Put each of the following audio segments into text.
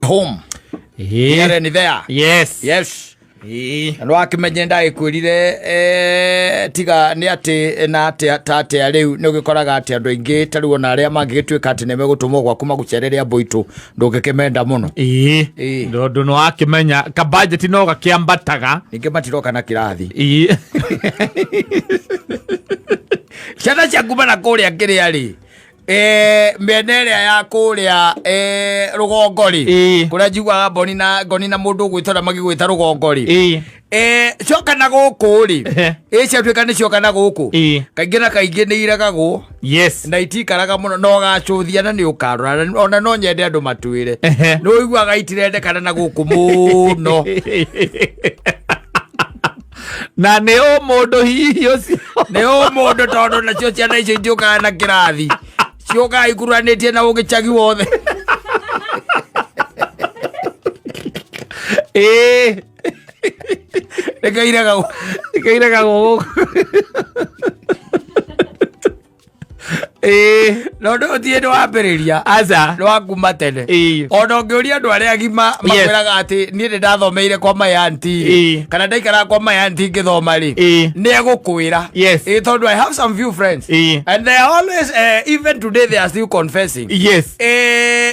Home. Here and there. Yes. Yes. Ĩĩ. Na nĩwakĩmenye ndagĩkwĩrire tiga nĩ atĩ na atĩa ta atĩa rĩu nĩ ũgĩkoraga atĩ andũ aingĩ ta rĩu ona arĩa mangĩgĩtuĩka atĩ nĩ megũtũmwo gwaku magũcerere ambũitũ ndũngĩkĩmenda mũno. Ĩĩ. Ĩĩ. Tondũ nĩ wakĩmenya kabajeti no gakĩambataga. Ningĩ matiroka na kĩrathi. Ĩĩ. Ciana ciaku mana kũrĩa kĩrĩa rĩ, mĩena ĩrĩa ya kũrĩa rũgongo rĩ, Ĩĩ. kũrĩa njiguaga mboni na ngoni na mũndũ ũgwĩtwo na magĩgwĩta rũgongo rĩ, Ĩĩ. Cioka na gũkũ rĩ, Ehe. ĩ ciatuĩka nĩ cioka na gũkũ, Ĩĩ. kaingĩ na kaingĩ nĩ iregagwo Yes. na itikaraga mũno na ũgacũthia na nĩ ũkarora ona no nyende andũ matwĩre. Ehe. Nĩ ũiguaga itirendekana na gũkũ mũno. Na nĩ ũ mũndũ hihi ũcio? Nĩ ũ mũndũ tondũ nacio ciana icio itiũkaga na kĩrathi, ciũkaga ikuruhanĩtie na ũgĩcagi wothe. Ĩĩ. Nĩkĩo iregagwo. Nĩkĩo iregagwo gũkũ. Ĩĩ. No ũndũ ũyũ ti hĩndĩ wambĩrĩria. Aca. Nĩ wa kuma tene. Ĩĩ. Ona ũngĩũria andũ arĩa agima makwĩraga atĩ niĩ nĩ ndathomeire kwa my auntie rĩ, Ĩĩ. kana ndaikaraga kwa my auntie ngĩthoma rĩ, Ĩĩ. nĩ egũkwĩra. Yes. Ĩĩ, tondũ I have some few friends. Ĩĩ. And they are always, even today they are still confessing. Yes.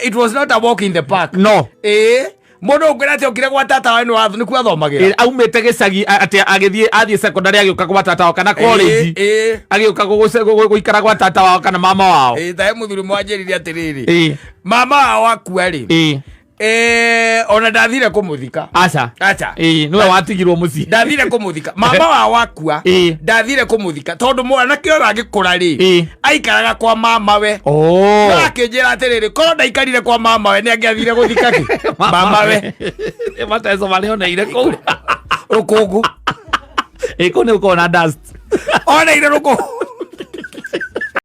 It was not a walk in the park. No. Ĩĩ. Mũndũ ũngĩra atĩ okire gwa tata wa nĩkuo athomagĩra. Ĩ, aumĩte gĩcagi atĩ agĩthiĩ athiĩ secondary agĩũka gwa tata wao kana college. Ĩĩ, ĩĩ. Agĩũka gũikara gwa tata wao kana mama wao. Ĩĩ, tahe mũthuri mwanjĩrire atĩrĩrĩ. Ĩĩ. Mama wao akua rĩ. Ĩĩ. Ona ndathire kũmũthika. Aca. Aca. Ĩĩ, nĩwe watigirwo mũciĩ. Ndathire kũmũthika. Mama wao akua. Ĩĩ. Ndathire kũmũthika tondũ mwanake ũyũ agĩkũra rĩ, Ĩĩ. aikaraga kwa mamawe. Oh. No akĩnjĩra atĩrĩrĩ, korwo ndaikarire kwa mamawe nĩ angĩathire gũthika kĩ? Mamawe. Nĩ mateco marĩa oneire kũu. Rũkũngũ. Ĩĩ, kũu nĩ gũkoragwo na dust. Oneire rũkũngũ.